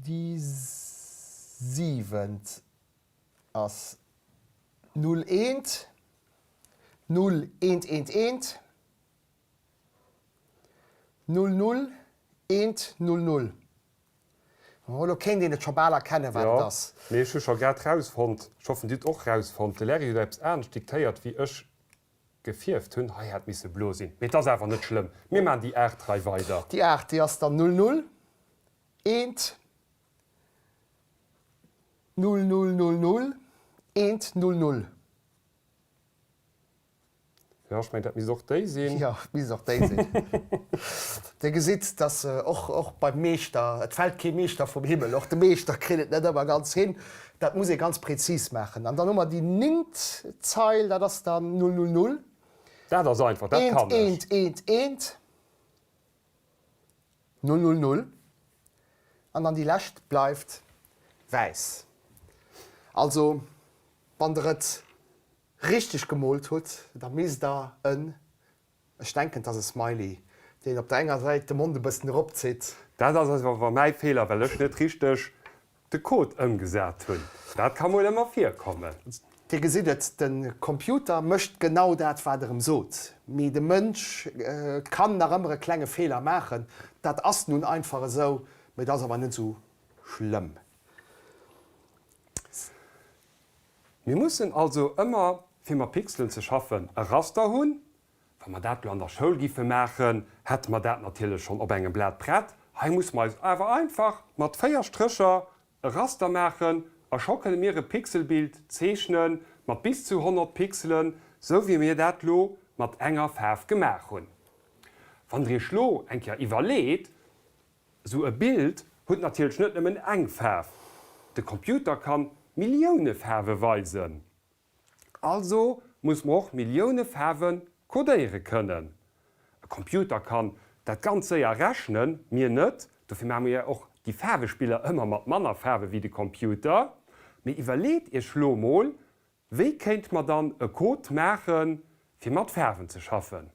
Déi siwent ass 0 eent 0 eent eent eent 0 0 eent 0 0. Oh, elo kéint een et scho bal erkennen, wat et Jo, ass. mee ech hu scho grad rausfonnt, ech hoffen, Dir hutt och rausfonnt, de Larry huet eppes anescht diktéiert wéi ech gefierft hunn. Hei hätt misse blo sinn, mee et ass awer net schlëmm, mir maan déi 8 hei weider. Déi 8, déi ass dann 0 0 eent 0 0 0 0 eent 0 0. Jo, ech mengen dat misst och déi sinn. Jo, et misst och déi sinn. Dir gesitt, dass och, och beim Meeschter, et fält kee Meeschter vum Himmel, och de Meeschter kritt et net ëmmer ganz hin. Dat muss ee ganz prezis maachen. An dann hu mer déi ningt Zeil, dat ass dann 0 0 0. Dat ass einfach, dat kann ech. Eent, eent, eent, eent, 0 0 0. An dann déi lescht bleift wäiss. Also, wann Der et richteg gemoolt hutt, da misst Der en Ech denken, 't ass e Smiley, deen op der enger Säit de Mond e bëssen eropzitt. Dat ass awer mäi Feeler, well ech net richteg de Code ëmgesat hunn. Dat ka mol ëmmer virkommen. Dir gesitt et, de Computer mécht genau dat, wat Der em sot, mee de Mënsch kann nach ëmmer e klenge Feeler maachen. Dat ass nun einfach esou, mee et ass awer net esou schlëmm. Mir mussen also ëmmer, fir mat Pixelen ze schaffen, e Raster hunn. Wa mer dat lo an der Schoul giffe maachen, hätte mer dat natierlech schonn op engem Blat prett. Hei musse mer eis awer einfach mat 4 Strécher e Raster maachen a scho kënne mir e Pixelbild zeechne mat bis zu 100 Pixelen, sou wéi mir dat lo mat enger Faarf gemaach hunn. Wann der iech lo eng Kéier iwwerleet, sou e Bild huet natierlech net nëmmen eng Faarf, de Computer kann Millioune Faarwe weisen. Also muss mer och Millioune Faarwe kodéiere kënnen. E Computer kann dat ganz séier rechnen, mir net. Dofir maache mir och déi Faarwespiller ëmmer mat manner Faarwe wéi de Computer. Mee iwwerleet iech lo mol, wéi kéint mer dann e Code maachen, fir mat Faarwen ze schaffen?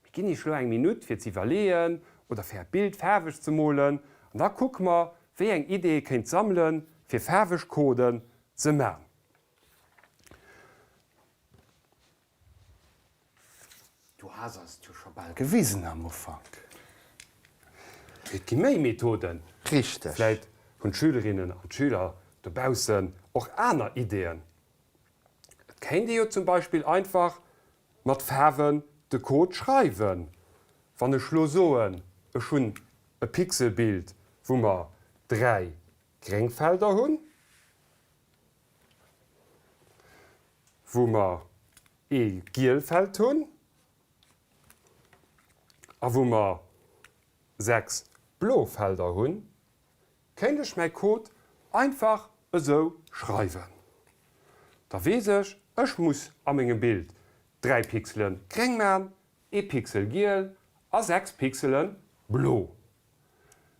Mir ginn iech lo eng Minutt fir ze iwwerleeën oder fir äert Bild faarweg ze molen an da kucke mer, wéi eng Idee kéint sammelen, fir faarweg Coden ze man. Du has eis et jo scho bal gewisen am Ufank. Et gi méi Methoden. Richteg. Vläit hunn d'Schülerinnen an d'Schüler dobaussen och aner Ideeën. Et kéint ee jo zum Beispill einfach mat Faarwen de Code schreiwen. Wann ech lo soen, ech hunn e Pixelbild, wou mer 3 gréng Felder hunn, wou mer ee giel Feld hunn a wou mer 6 blo Felder hunn, kéint ech mäi Code einfach esou schreiwen. Da weess ech, ech muss a mengem Bild 3 Pixele gréng man, ee Pixel giel a 6 Pixele blo.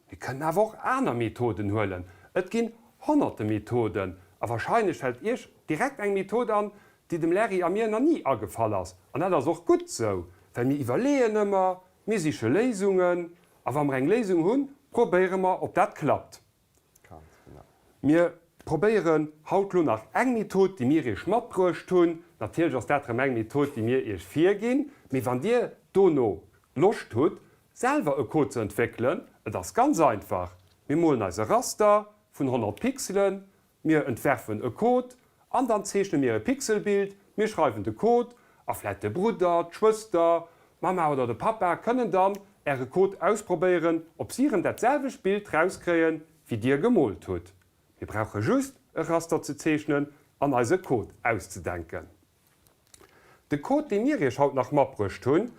Mir kënnen awer och aner Methoden huelen. Et ginn honnerte Methoden a wahrscheinlech fält Iech direkt eng Method an, déi dem Larry a mir nach ni agefall ass. An dat ass och gutt sou, well mir iwwerleeën ëmmer, mir siche Léisungen a wa mer eng Léisung hunn, probéiere mer, ob dat klappt. Mir probéieren haut lo nach eng Method, déi mir Iech matbruecht hunn. Natierlech ass dat rëm eng Method, déi mir Iech virginn, mee wann Dir dono Loscht hutt, selwer e Code ze entwéckelen, et ass ganz einfach, Mir molen eis e Raster vun 100 Pixelen, mir entwerfen e Code an dann zeechne mir e Pixelbild, mir schreiwen de Code a vläit de Brudder, d'Schwëster, d'Mamma oder de Pappa kënnen dann äre Code ausprobéieren, ob si erëm dat selwecht Bild rauskréien, wéi dir gemoolt hutt. Mir brauche just e Raster ze zeechnen an eis e Code auszedenken. De Code, dee mir iech haut nach matbruecht hunn,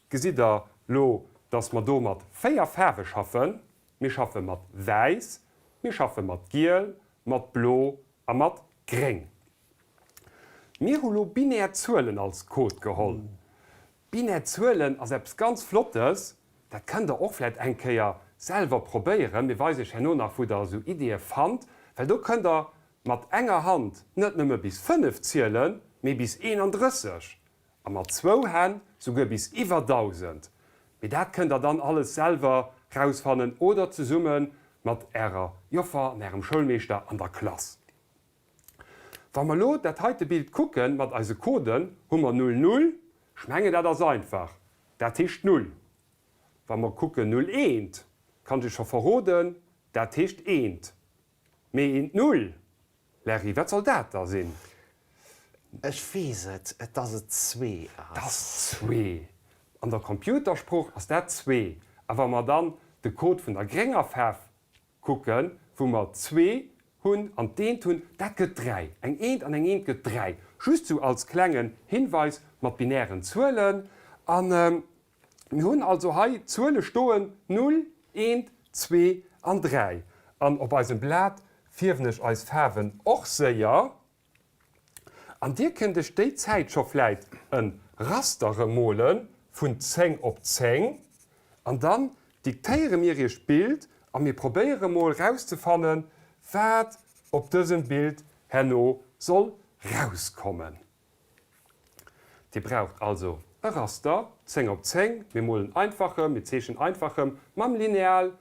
gesitt der lo, dass mer do mat 4 Faarwe schaffen. Mir schaffe mat wäiss, mir schaffe mat giel, mat blo a mat gréng. Mir hu lo binär Zuelen als Code geholl. Binär Zuelen ass eppes ganz Flottes, dat kënnt der och vläit eng Kéier selwer probéieren. Mir weisen iech herno nach wou der esou Ideeë fannt, well do kënnt der mat enger Hand net nëmme bis 5 zielen, mee bis 31 a mat zwou Hänn souguer bis iwwer 1000. Mee dat kënnt der dann alles selwer rausfannen oder zesumme mat ärer Joffer an ärem Schoulmeeschter an der Klass. Wa mer elo dat heite Bild kucken, mat eise Coden, hu mer 0, 0. Ech mengen, dat ass einfach, dat heescht Null. Wa mer kucken 0, eent, kann ech iech scho verroden, dat heescht eent. Mee eent Null, Larry, wat soll dat da sinn? Ech weess et, et ass et zwee ass. Et ass zwee. An der Computersprooch ass dat zwee. A wa mer dann de Code vun der grénger Faarf Kucken, wou mer zwee hunn an d'Eent hunn, dat gëtt dräi. Eng Eent an eng Eent gëtt dräi. Just sou als klengen Hinweis mat binären Zuelen. A mir hunn also hei d'Zuele stoen, null, eent, zwee an dräi. An op eisem Blat fierwen ech eis Faarwen och séier. An dir kënnt iech déi Zäit scho vläit e Raster remole vun 10 op 10 an dann diktéiere mir iech d'Bild a mir probéiere mol rauszefannen, wat op dësem Bild herno soll rauskommen. Dir braucht also e Raster, 10 op 10, mir molen einfach rëm, mir zeechnen einfach rëm mam Lineal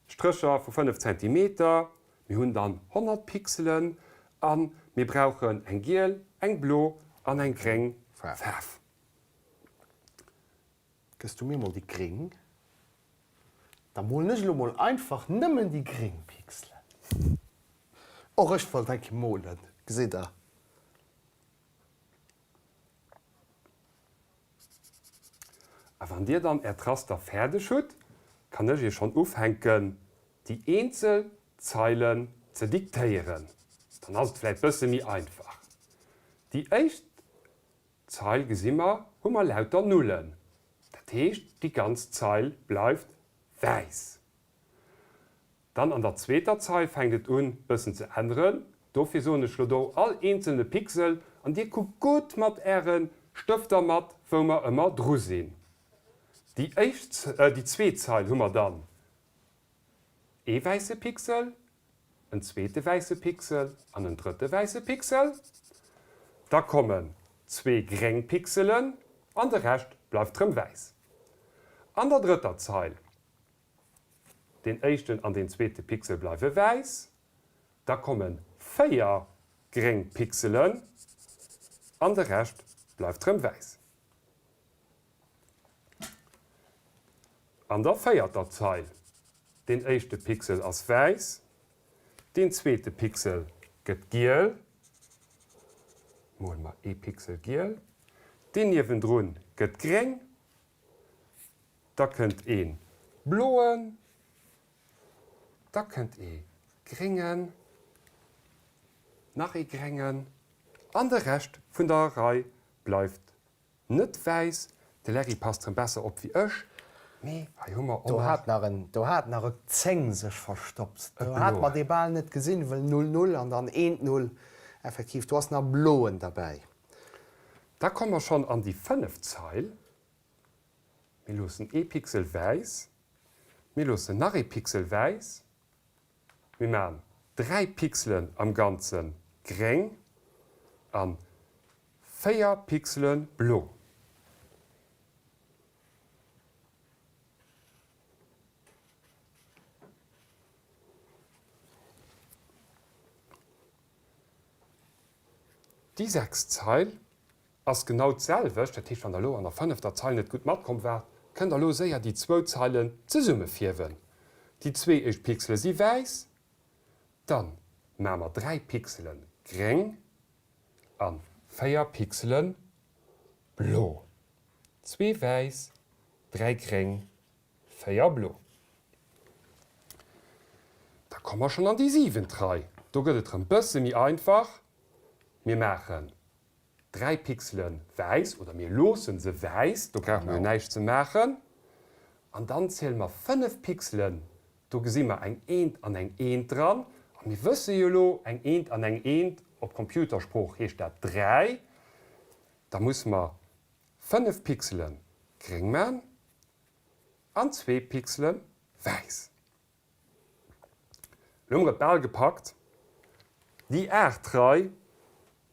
Strécher vu 5 Zentimeter, mir hunn dann 100 Pixelen a mir brauchen eng giel, eng blo an eng gréng Faarf. Gëss du mir mol déi gréng, da molen ech elo mol einfach nëmmen déi gréng Pixelen. Och ech wollt eng Kéier molen, gesitt der. A wann dir dann äert Raster fäerdeg hutt, kann ech iech schonn ufänken déi eenzel Zeilen ze diktéieren. Dann ass et vläit bësse méi einfach. Déi éischt Zeil gesi mer, hu mer lauter Nullen. Dat heescht, déi ganz Zeil bleift wäiss. Dann an der zweeter Zeil fänkt et un bëssen ze änneren. Dofir soen ech lo do all eenzelne Pixel an dir kuckt gutt mat äre Stëfter mat wou mer ëmmer dru sinn. Déi éischt, déi zweet Zeil hu mer dann ee wäisse Pixel, en zweete wäisse Pixel an en drëtte wäisse Pixel. Da kommen zwee gréng Pixelen an de Rescht bleift rëm wäiss. An der drëtter Zeil Deen éischten an deen zweete Pixel bleiwe wäiss. Da komme 4 gréng Pixelen an de Rescht bleift rëm wäiss. An der véierter Zeil, deen éischte Pixel ass wäiss, deen zweete Pixel gëtt giel, mole mer ee Pixel giel, deen niewendrun gëtt gréng, Da kënnt ee bloen, da kënnt ee gréngen, nach ee gréngen an de Rescht vun der Rei bleift net wäiss. De Larry passt rëm besser op wéi ech, mee hei hu mer och Do nach. hat nach en, do hat nach e 10 sech verstoppt. E Do hat mer bloen. dee bal net gesinn, wëll 0, 0 an dann eent 0. Effektiv, do ass nach e bloen derbäi. Da komme mer schonn an déi fënneft Zeil. Mir loossen ee Pixel wäiss. Mir loossen nach ee Pixel wäiss. Mir maachen 3 Pixelen am Ganze gréng a 4 Pixele blo. Déi sechst Zeil ass genau d'selwecht, dat heescht wann der elo an der fënnefter Zeil net gutt matkomm waart, kënnt der elo séier déi zwou Zeilen zesumme fierwen. Déi zwee éischt Pixele si wäiss, dann maache mer 3 Pixele gréng a 4 Pixele blo. Zwee wäiss, 3 gréng, 4 blo. Da komme mer schonn an déi siwent Rei, do gëtt et rëm bësse méi einfach, mir maachen 3 Pixelen wäiss, oder mir loossen se wäiss, do brauche mer jo näischt ze maachen, an dann ziele mer 5 Pixelen, do gesi mer eng Eent an eng Eent dran, a mir wësse jo elo, eng Eent an eng Eent, op Computersprooch heescht dat 3, da musse mer 5 Pixele gréng man an zwee Pixele wäiss. Lo hu mer et bal gepackt. Déi aacht Rei,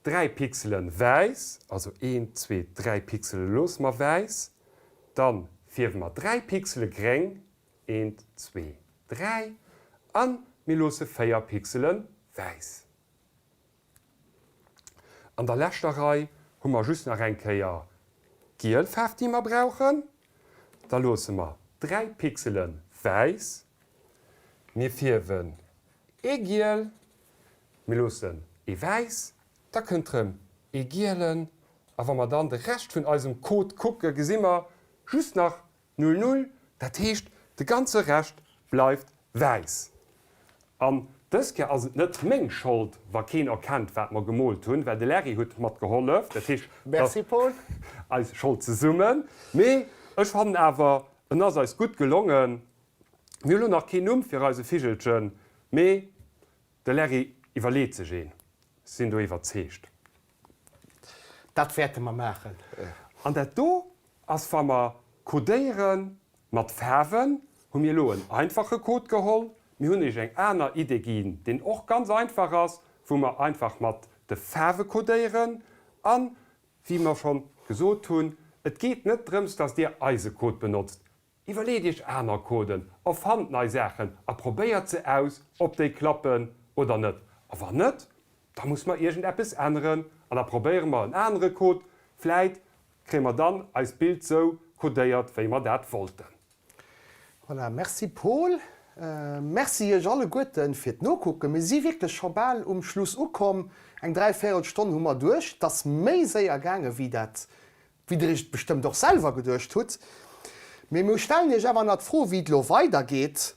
3 Pixelen wäiss, also eent, zwee, 3 Pixele loosse mer wäiss. Dann fierwe mer 3 Pixele gréng, eent, zwee, 3, a mir loosse 4 Pixele wäiss. An der leschter Rei hu mer just nach eng Kéier d'giel Faarf, déi mer brauchen. Da loosse mer 3 Pixele wäiss. Mir fierwen ee giel, mir loossen ee wäiss, da kënnt rëm ee gielen. A wa mer dann de Rescht vun eisem Code kucke gesi mer just nach 0, 0, dat heescht de ganze Rescht bleift wäiss. An dës Kéier ass et net meng Schold, wa keen erkennt, wat mer gemoolt hunn, well de Larry huet mat gehollef. Dat heescht, et ass Merci Paul. eis Schold zesummen. Mee ech fannen awer, en ass eis gutt gelongen. Mir hu lo nach keen Numm fir eise Vigelchen, mee de Larry iwwerleet sech een. Ech sinn do iwwerzeegt. Dat wäerte mer maachen. An dat do ass, wa mer kodéiere mat Faarwen, hu mir elo en einfache Code geholl. Mir hunn Iech eng aner Idee ginn, deen och ganz einfach ass, wou mer einfach mat de Faarwe kodéieren. A wéi mer scho gesot hunn, et geet net drëms, dass Dir eise Code benotzt. Iwwerleet iech aner Coden, erfannt nei Saachen a probéiert se aus, ob déi klappen oder net. A wann net, da muss mer iergend eppes änneren an da probéiere mer en anere Code. Vläit kréie mer dann eist Bild sou codéiert, wéi mer dat wollten. Voilà, merci Paul. Merci iech alleguerten fir d'Nokucken. Mir si wierklech scho bal um Schluss ukomm. Eng dräivéierel Stonn hu mer duerch. Et ass méi séier gaange wéi dat Wéi der iech et bestëmmt och selwer geduecht hutt. Mee mir stellen Iech awer nach d'Fro, wéi et elo weidergeet.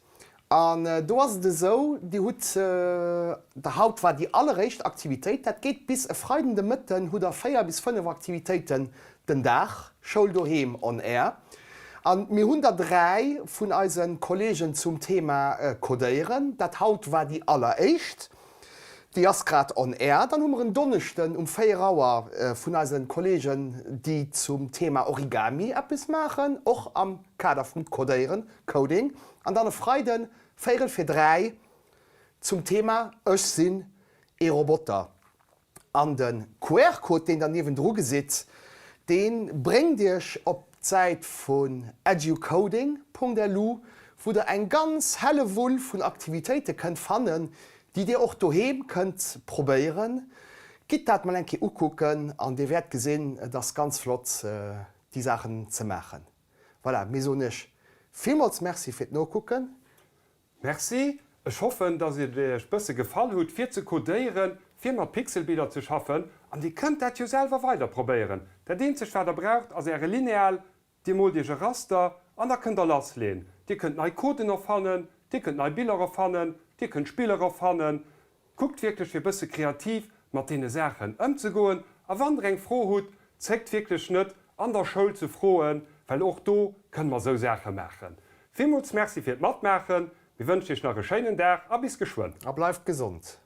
An do ass et esou, Dir hutt, der haut war déi alleréischt Aktivitéit, dat geet bis e Freiden de Mëtten, hutt Der 4 bis 5 Aktivitéiten den Dag, Schoul doheem on air. A mir hunn der 3 vun eise Kollegen zum Thema Codéieren. Dat haut war déi alleréischt, déi ass grad on air. Dann hu mer en Donneschden um 4 Auer vun eise Kollegen, déi zum Thema Origami eppes maachen, och am Kader vum Codéieren, Coding. An dann e Freiden, véierel fir 3, zum Thema Ech sinn ee Roboter. An de QR-Code, deen der niewendru gesitt, dee bréngt iech op d'Säit vun educoding.lu, wou der eng ganz Hellewull vun Aktivitéite kënnt fannen, déi dir och doheem kënnt probéieren. Gitt dat mol eng Kéier ukucken an dir wäert gesinn, et ass ganz flott, déi Saachen ze maachen. Voilà, mir soen iech villmools Merci fir d'Nokucken. Merci, ech hoffen dass et iech bësse gefall hutt fir ze codéieren, fir mat Pixelbiller ze schaffen an dir kënnt dat jo selwer weider probéieren. Dat eenzegt wat der braucht ass äre Lineal, dir moolt iech e Raster an da kënnt der lass leen. Dir kënnt nei Coden erfannen, dir kënnt nei Biller erfannen, dir kënnt Spiller erfannen. Kuckt wierklech fir bësse kreativ mat deene Saachen ëmzegoen a wann der eng Fro hutt, zéckt wierklech net an der Schoul ze froen, well och do kënne mer esou Saache maachen. Villmools Merci fir d'Matmaachen, mir wënschen iech nach e schéinen Dag a bis geschwënn. A bleift gesond!